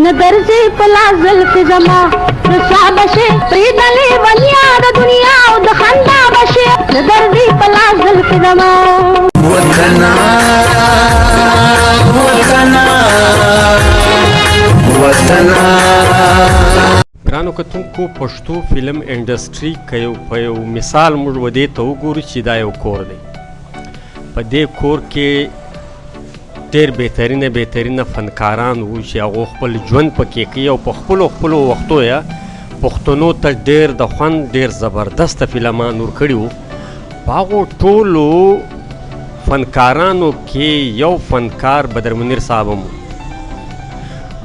نه درځي په لاس زلفې زما، رسوا به شې پرېږده لېونیا د دنیا او د خندا به شې، نه درځي په لاس زلفې زما. وطنا وطنا وطنا. ګرانو کتونکو، پښتو فلم انډسټري که یو په یو مثال موږ ودې ته وګورو چې دا یو کور دی، په دې کور کې ډېر بهترینه بهترینه فنکاران وو چې هغو خپل ژوند پکې کوي او په خپلو خپلو وختو یې پښتنو ته ډېر د خوند ډېر زبردسته فلمان ورکړي وو. په هغو ټولو فنکارانو کې یو فنکار بدر منیر صاحب هم و.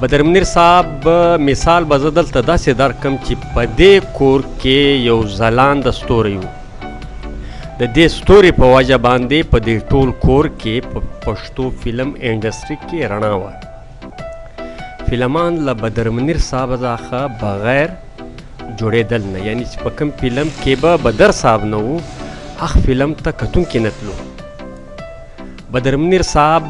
بدر منیر صاحب مثال به زه دلته داسې درکم چې په دې کور کې یو ځلانده ستوری و. د دې ستوري په وجه باندې په دې ټول کور کې په پښتو فلم انډسټري کې رڼا وه. فلمان له بدر منیر صاحب څخه بغیر جوړېدل نه، یعنی چې په کوم فلم کې به بدر صاحب نه و هغه فلم ته کتونکي نه تلو. بدر منیر صاحب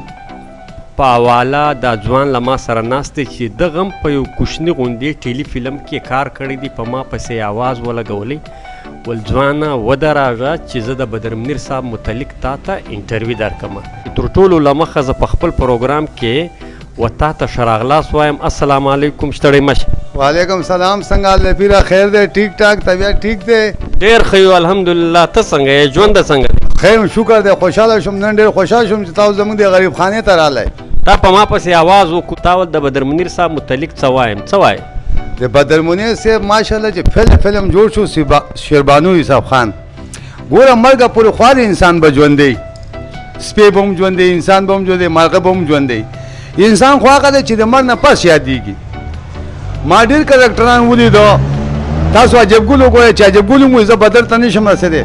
په حواله دا ځوان له ما سره ناست دی چې دغه هم په یو کوچني غوندې ټیلي فلم کې کار کړی دی. په ما پسې یې اواز ولګولی، ول ځوانه ودراږه چې زه د بدر منیر صاحب متعلق تا ته انټروي درکم. تر ټولو له مخه زه په خپل پروګرام کې و تا ته ښه راغلاست وایم. السلام علیکم، ستړی مه شه. وعلیکم سلام، څنګه حال دی پیره؟ خیر دی، ټیک ټاک، طبیعت ټیک دی؟ ډېر ښه یو الحمدلله. ته څنګه یې؟ ژوند څنګه دی؟ خیر شکر دی. خوشحاله شوم نن، ډېر خوشحاله شوم چې تاسو زموږ د غریب خانې ته راغلی. تا په ما پسې اواز وکړو، تا ول د بدر منیر صاحب متعلق څه وایم، څه وایې؟ د بدر منیر صاحب ماشاءالله چې فلم جوړ شو شیربانو یوسف خان، ګوره مرګه پورې خوار انسان به ژوندی، سپی به هم ژوندی، انسان به هم ژوندی، مرغه به هم ژوندی. انسان خو هغه دی چې د مرګ نه پس یادېږي. ما ډېر کرکټران ولیدو. تاسو عجب ګل وګورئ چې عجب ګل هم زه بدر ته نشم رسېدی.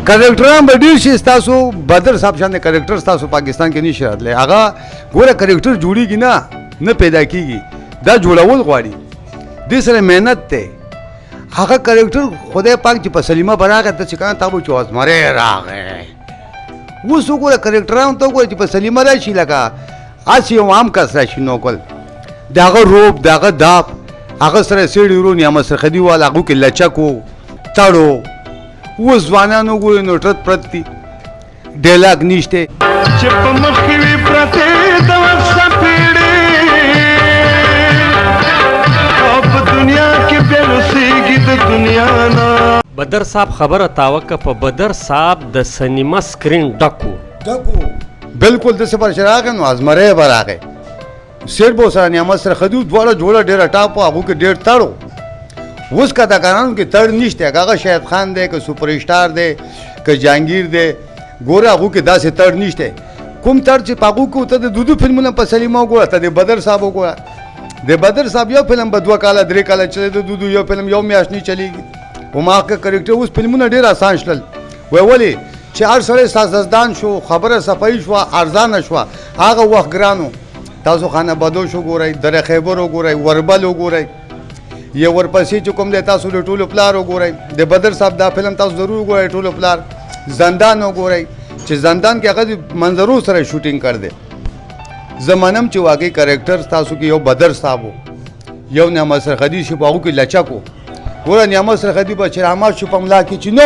کرکټران به ډېر شي، ستاسو بدر صاحب شان کرکټر ستاسو پاکستان کې نشي راتلی. هغه ګوره کرکټر جوړېږي نه، نه پیدا کېږي، دا جوړول غواړي، دې سره محنت دی. هغه کرکټر خدای پاک چې په سلیمه به راغی، ته چې کنه تا به چې ازمری راغی. اوس وګوره کرکټرانو ته وګوره چې په سلیمه راشي لکه هسې یو عام کس راشي، نوکل د هغه روب، د هغه داب، هغه سره سیړي ورو نیامه سرخدي والا، هغو کې لچک و تړو. اوس ځوانان وګورئ نو ټرت پرت دي، ډیلاګ نشته. چې په مخ کې وي پرتې د وخت څپېړې او په دنیا کې بیا رسېږي د دنیا نه. بدر صاحب خبره تا وکړه، په بدر صاحب د سینما سکرین ډک و. ډک و بالکل. داسې پر چې راغی نو ازمری به راغی، سیټ به ورسره نعمت سره ښه دي، دواړه جوړه ډېره ټاپ وه، هغو کې ډېر تړ و. اوس کتاکارانو کې تړ نشته، که هغه شاهد خان دی، که سوپر سټار دی، که جهانګیر دی، ګوره هغو کې داسې تړ نشته کوم تړ چې په هغو کې و. ته د دودو فلمونه په سلیمه وګوره، ته د بدر صاحب وګوره. د بدر صاحب یو فلم به 2 کاله 3 کاله چلېده، د دودو یو فلم یو میاشت نه چلېږي. هماغه کرکټر اوس فلمونه ډېر اسان شول. وایي ولې چې هر سړی سازدان شو، خبره صفایي شوه، ارزانه شوه. هغه وخت ګرانو. تاسو خانه بدوش وګورئ، دره خیبر وګورئ، وربل وګورئ، یو ورپسې چې کوم دی تاسو د ټولو پلار وګورئ. د بدر صاحب دا فلم تاسو ضرور وګورئ، ټولو پلار. زندان وګورئ چې زندان کې هغه د منظرو سره شوټینګ کړ دی. زه منم چې واقعي کرکټر تاسو کې یو بدر صاحب و، یو نعمت سرخدي شو، په هغو کې لچک و. ګوره نعمت سرخدي به چې رامات شو په ملا کې چې نو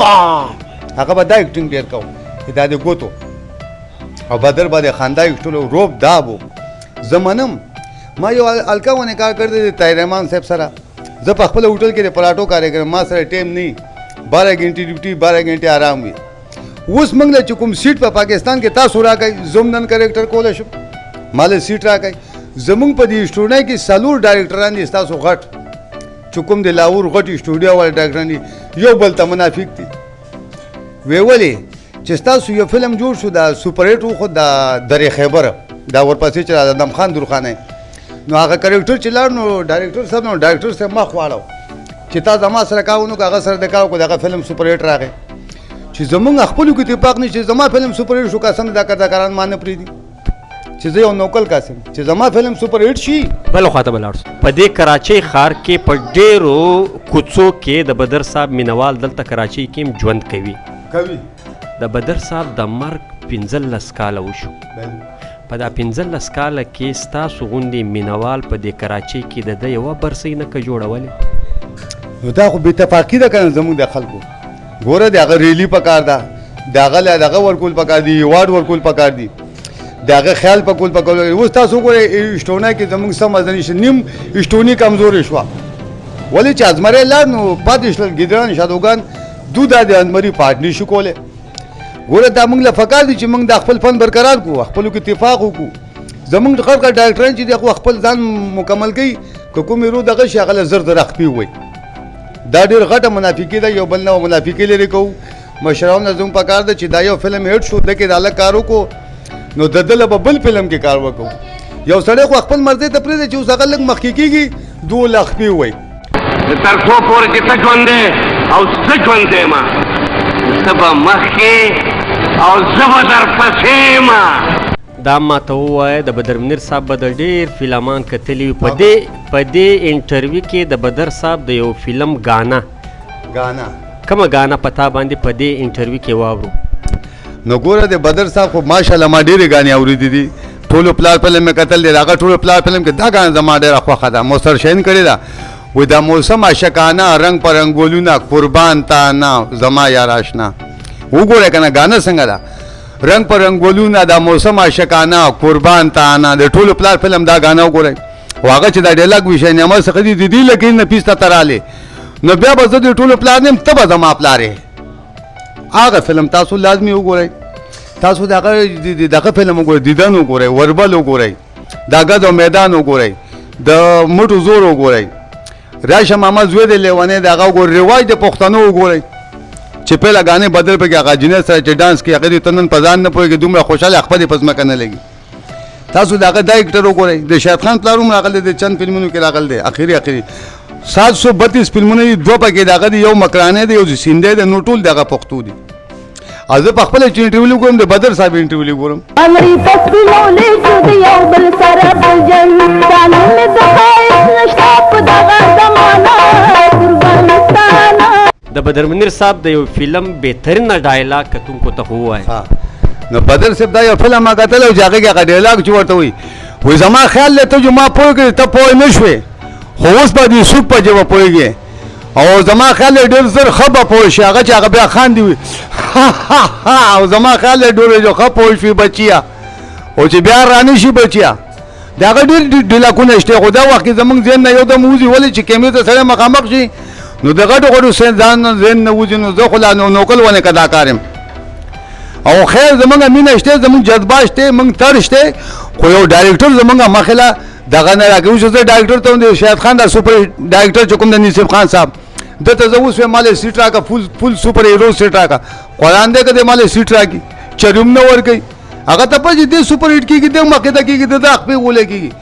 هغه به دا اکټینګ ډېر کوو چې دا د ګوتو او بدر به د خندا اکټلو روب داب و. زه منم ما یو الکه ونې کار کړی دی د طاهر رحمان صاحب سره. زه په خپل هوټل کې د پراټو کاریګر، ما سره ټایم نه، 12 ګنټې ډیوټي، 12 ګنټې آرام وي. اوس موږ له چې کوم سیټ په پاکستان کې تاسو راکړئ، زه هم نن کرکټر کولی شم، ما له سیټ راکړئ. زمونږ په دې سټوډیو کې 4 ډایرکټران دي، ستاسو غټ چې کوم د لاهور غټ سټوډیو والا ډایرکټران دي، یو بل ته منافق دي. وی ولې چې ستاسو یو فلم جوړ شو، دا سوپر هیټ وخوت، دا درې خیبر، دا ورپسې چې د ادم خان درخانه، نو هغه کرکټر چې لاړ نو ډایرکټر صاحب، نو ډایرکټر صاحب مخ واړو چې تا زما سره کار ونه کړ، هغه سره د کار وکړو، دغه فلم سوپر هیټ راغی. چې زمونږ خپلو کې اتفاق نشي، زما فلم سوپر هیټ شو، قسم دا کرداران ما نه پرېږدي چې زه یو نوکل کس یم، چې زما فلم سوپر هیټ شي. بل خواته به لاړ شو. په دې کراچۍ ښار کې په ډېرو کوڅو کې د بدر صاحب مینوال دلته کراچۍ کې هم ژوند کوي. کوي. د بدر صاحب د مرګ 15 کاله وشو. په دا 15 کاله کې ستاسو غوندې مینوال په دې کراچۍ کې د ده یوه برسۍ نه که جوړولې؟ نو دا خو بې اتفاقي ده که نه زموږ د خلکو. ګوره د هغه ریلي پکار ده، د هغه له دغه ورکول پکار دي، ایوارډ ورکول پکار دي، د هغه خیال په کول پکار دي. اوس تاسو وګورئ اشټونه کې زموږ څه مزه نشته، نیم اشټوني کمزورې شوه، ولې چې ازمری لاړ نو پاتې شول ګیدړان شادوګان، دو دا د ازمري پاټ نشو کولی. ګوره دا موږ له پکار دي چې موږ دا خپل فن برقرار کړو، خپلو کې اتفاق وکړو. زموږ غټ غټ ډایرکټران چې دي هغه خپل ځان مکمل کوي، که کوم هیرو دغه شي هغه له 1000 خپې ووایي. دا ډېر غټه منافقي ده، یو بل نه منافقي لرې کوو. مشرانو نه زموږ پکار ده چې دا یو فلم هیټ شو، ده کې د هلک کار وکړو نو د ده له به بل فلم کې کار وکړو. یو سړی خو خپل مرضۍ ته پرېږده چې اوس هغه لږ مخکې کېږي، 2 لک خپې ووایي. تر څو پورې چې ته ژوندی او زه ژوندی یم، ته به مخکې او زه به درپسې یم. دا ماته ووایه د بدر منیر صاحب به د ډېر فلمان کتلي وي، په دې انټرویو کې د بدر صاحب د یو فلم ګانه کومه ګانه په تا باندې په دې انټرویو کې واورو؟ نو ګوره د بدر صاحب خو ماشاءالله ما ډېرې ګانې اورېدې دي، ټولو پلار فلم مې کتل دی، هغه ټولو پلار فلم کې دا ګانه زما ډېره خوښه ده، موثر شاهین کړې ده، وایي دا موسم عاشقانه رنګ په رنګولونه قربان تا نه زما یار آشنا. وګوره که نه ګانه څنګه ده، رنګ په رنګولونه دا موسم عاشقانه قربان تا نه، د ټولو پلار فلم دا ګانه وګورئ. او هغه چې دا ډیلاګ وي شاهین احمد څخه دي، د دې لکې نه پیسته ته رالې، نو بیا به زه د ټولو پلار نه یم، ته به زما پلار یې. هغه فلم تاسو لازمي وګورئ. تاسو دغه دغه فلم وګورئ، دیدن وګورئ، وربل وګورئ، دا ګد او میدان وګورئ، د مټو زور وګورئ، راشه ماما زوی دی لیونی دی هغه وګورئ، رواج د پښتنو وګورئ چې پهله ګانې بدل پکې هغه جنید سره چې ډانس کوي هغه دې ته نن په ځان نه پوهېږي، دومره خوشحاله خپه دې په ځمکه نه لګي. تاسو د هغه دا اکټر وګورئ، د شاهد خان پلار هم راغلی دی، چند فلمونو کې راغلی دی، اخري اخري 732 فلمونه دي، 2 پکې د هغه دي، یو مکرانه دی، یو سیندی دی، نو ټول د هغه پښتو دي. او زه په خپله چې انټرویو ګورم د بدر صاحب انټرویو ګورم. امري په سپینو لیجو د یو بل سره بلجن، دا نوم مې د ښایست نشته په دغه زمانه قربانستانه. د بدر منیر صاحب د یو فلم بهترینه ډایلاګ کتونکو ته خو ووایه. نو بدر صاحب دا یو فلم ما کتلی و چې هغې کې هغه ډایلاګ چې ورته وایي، وایي زما خیال دی ته چې ما پوه کړې ته پوه نه شوې، خو اوس به دې سوک په ژبه پوهېږې، او زما خیال دی ډېر زر ښه به پوه شي. هغه چې هغه بیا خاندي وي او زما خیال دی ډېر ښه پوه شوې بچیه، او چې بیا رانه شي بچیه. د هغه ډېر ډیلاکونه شته، خو دا وخت کې زموږ ذهن نه یو دم وځي، ولې چې کیمرې ته سړی مخامخ شي نو د غټو غټو ځان ذهن نه وځي. نو زه خو لا نوکل ونه کداکار یم، او خیر زمونږ مینه شته، زمونږ جذبه شته، مونږ تر شته، خو یو ډایرکټر زمونږ مخې له دغه نه راکوي. چې زه ډایرکټر ته د شاهد خان دا سپر ډایرکټر چې کوم د نصیب خان صاحب ده ته زه اوس وایم ماله سیټ راکړه، فول سپر هیرو سیټ راکړه، قرآن دی که دی ماله سیټ راکړي چریم نه ورکوي. هغه ته پته چې دی سپر هیټ کېږي، دی مخې ته کېږي، د ده خپې غولی کېږي.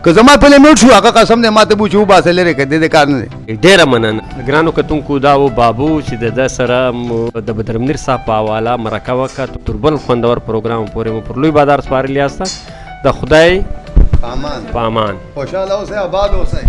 که زما فلم هیټ شو هغه قسم دی ما ته به چې وباسه لرې که د دې کار نه دی. ډېره مننه ګرانو کتونکو، دا و بابو چې د ده سره مو د بدرمنیر صاحب په حواله مرکه وکړه. تر بل خوندور پروګرام پورې مو پر لوی بازار سپارلي یاست. د خدای پامان په امان. خوشحاله اوسئ، آباد اوسئ.